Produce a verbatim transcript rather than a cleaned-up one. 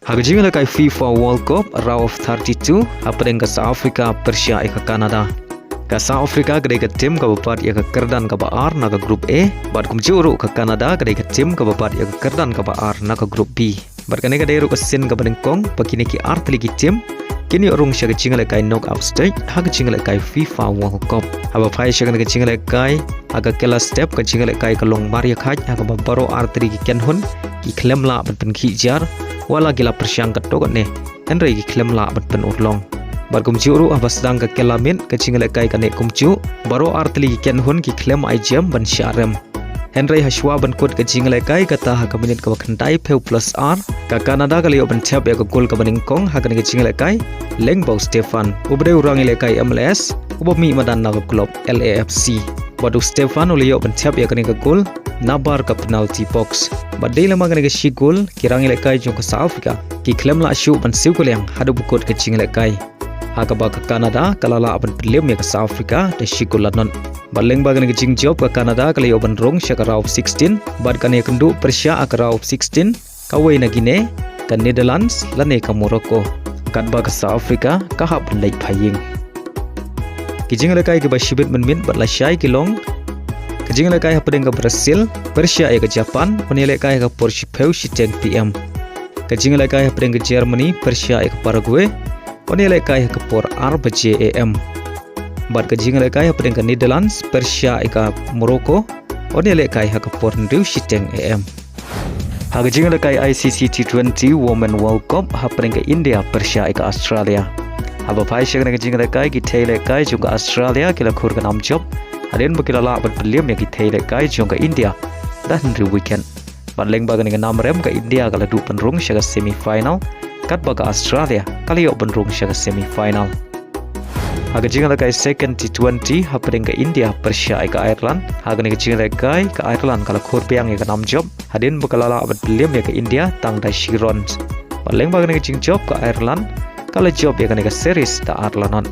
Ha ka jingïalehkai FIFA World Cup Round of thirty-two, hapdeng ka South Africa pyrshah ïa ka Canada. Ka South Africa ka dei ka tim kaba bat ïa ka kyrdan kaba ar na ka Group A, bad kumjuh ruh ka Canada ka dei ka tim kaba bat ïa ka kyrdan kaba ar na ka Group B. Bad kane ka dei ruh ka sien kaba nyngkong ba kine ki artylli ki tim kin ïoh rung sha ka jingïalehkai knockout stage ha ka jingïalehkai FIFA World Cup. Haba phai sha kane ka jingïalehkai, ha ka kylla step ka jingïalehkai ka long marïakhait, ha kaba baroh artylli ki kynhun ki khlem lah ban pynkhih jar, wat la ki la pyrshang katto katne, hynrei ki khlem lah ban pynurlong. Bad kumjuh ruh haba sdang ka kylla miet ka jingïalehkai ka neh kumjuh, baroh artylli ki kynhun ki khlem ai jem ban shah rem. Hynrei hashwa ban kut ka jingïalehkai, kata ha ka minit kaba khyndaiphew plus ar, ka Canada ka la ïoh ban thep ïa ka gol kaba nyngkong ha kane ka jingïalehkai, lyngba u Stephan, uba dei u rangïalehkai M L S uba mih madan na ka club L A F C. Bad u Stephan u la ïoh ban thep ïa kane ka gol nabar ka penalty box. Bad dei lyngba kane ka shi gol, ki rangïalehkai jong ka South Africa ki khlem lah shuh ban siew kylliang haduh ba kut ka jingïalehkai, ha kaba ka Canada ka la lah ban pynliem ïa ka South Africa da shi gol la nod. Bad lyngba kane ka jingjop ka Canada ka la ïoh ban rung sha ka round of sixteen, bad kan ïakynduh pyrshah ha ka round of sixteen kawei na kine, ka Netherlands lane ka Morocco, katba ka South Africa ka hap ban leit phai ïing. Ki jingïalehkai kiba shibit mynmiet bad lashai ki long: ka jingïalehkai hapdeng ka Brazil pyrshah ïa ka Japan, yn ïalehkai ha ka por shiphew shiteng P M. Ka jingïalehkai hapdeng ka Germany pyrshah ïa ka Paraguay, yn ïalehkai ha ka por ar baje A M. Bad ka jingïalehkai hapdeng ka Netherlands pyrshah ïa ka Morocco, yn ïalehkai ha ka por hynriew shiteng A M. Ha ka jingïalehkai I C C T twenty Women World Cup hapdeng ka India pyrshah ïa ka Australia. Haba phai sha kane ka jingïalehkai, ki thei ïalehkai jong ka Australia ki la khur ka nam jop, hadien ba ki la lah ban pynliem ïa ki thei ïalehkai jong ka India da hynriew wicket. Bad lyngba kane ka nam rem ka India ka la duh ban rung sha ka semi final, katba ka Australia ka la ïoh ban rung sha ka semi final. Ha ka jingïalehkai second T twenty hapdeng ka India pyrshah ïa ka Ireland, ha kane ka jingïalehkai ka Ireland ka la khur biang ïa ka nam jop, hadien ba ka la lah ban pynliem ïa ka India tang da shi runs. Bad lyngba kane ka jingjop ka Ireland ka la jop ïa kane ka series da ar la nod.